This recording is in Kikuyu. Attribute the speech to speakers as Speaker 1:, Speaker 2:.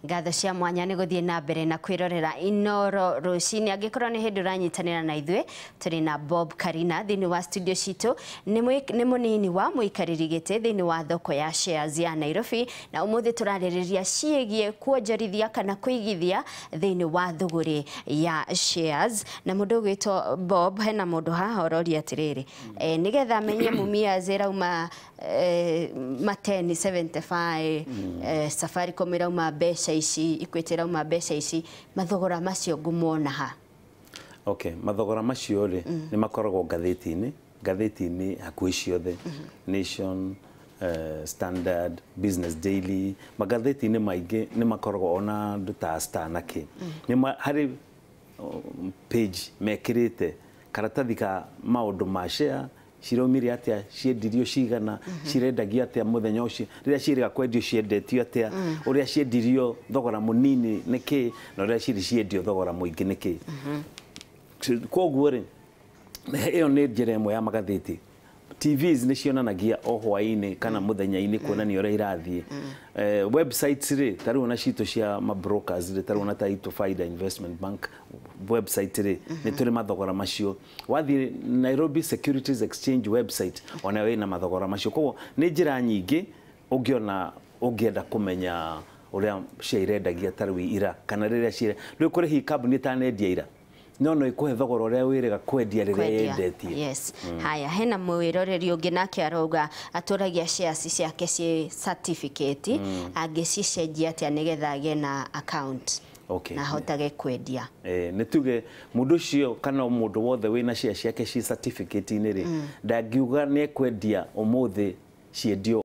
Speaker 1: Ngatho cia mwanya nĩ gũthiĩ na mbere na kwĩrorera Inoro rũcinĩ. Angĩkorwo nĩ hĩndĩ ũranyitanĩra na ithuĩ, tũrĩ na Bob Karina thĩinĩ wa studio citũ. Nĩ mũnini wa mũikarĩri gĩtĩ thĩinĩ wa thoko ya shares ya Nairobi, na ũmũthĩ tũrarĩrĩria ciĩgiĩ kuonjorithia kana kũigithia thĩinĩ wa thũgũrĩ ya shares. Na mũndũ ũgwĩtwo Bob, hena mũndũ haha ũroria atĩrĩrĩ, nĩgetha amenye Mumias ĩrauma mateni 75, Safaricom ĩrauma mbeca ici, Equity ĩrauma mbeca ici, mathogora macio ngũmona ha?
Speaker 2: Okay, mathogora macio rĩ, nĩ makoragwo ngathĩti-inĩ hakuhĩ ciothe, Nation, Standard, Business Daily, magathĩti-inĩ maingĩ nĩ makoragwo, ona andũ ta Star na kĩ. Nĩ harĩ page mekĩrĩte karatathi ka maũndũ ma share, ciraumire atĩa, ciendirio cigana, cirendagio atĩa mũthenya ũcio, rĩrĩa ciĩrĩga kwendio ciendetio atĩa, ũrĩa ciendirio thogora mũnini nĩ kĩ, na ũrĩa cirĩ ciendio thogora mũingĩ nĩ kĩ. Koguo rĩ, ĩyo nĩ njĩra ĩmwe ya magathĩti. TVs nĩ cionanagia o hwaĩ-inĩ kana mũthenya-inĩ kuonania ũrĩa irathiĩ. Websites rĩ, ta rĩu ona citũ cia ma brokers rĩ, ta rĩu ona ta itũ Faida Investment Bank website rĩ, nĩ tũrĩ mathogora macio. Wathiĩ Nairobi Securities Exchange website, ona ĩna mathogora macio. Koguo nĩ njĩra nyingĩ ũngĩona ũngĩenda kũmenya ũrĩa cia irendagia ta rĩu ira, kana rĩrĩa cire rĩu kũrĩ hihi kambuni ĩtanendia ira, no ĩkũhe thogora ũrĩa wĩrĩga kwendia rĩrĩa yendetie.
Speaker 1: Yes. Haya, hena mwĩroreri ũngĩ nake arauga atũragia shares ciake ciĩ certificate, angĩcicenjia atĩa nĩgetha agĩe na account na ahotage kwendia?
Speaker 2: Nĩ tuge mũndũ ũcio kana mũndũ wothe wĩna share ciake ci certificate-inĩ rĩ, ndangiuga nĩ ekwendia ũmũthĩ ciendio.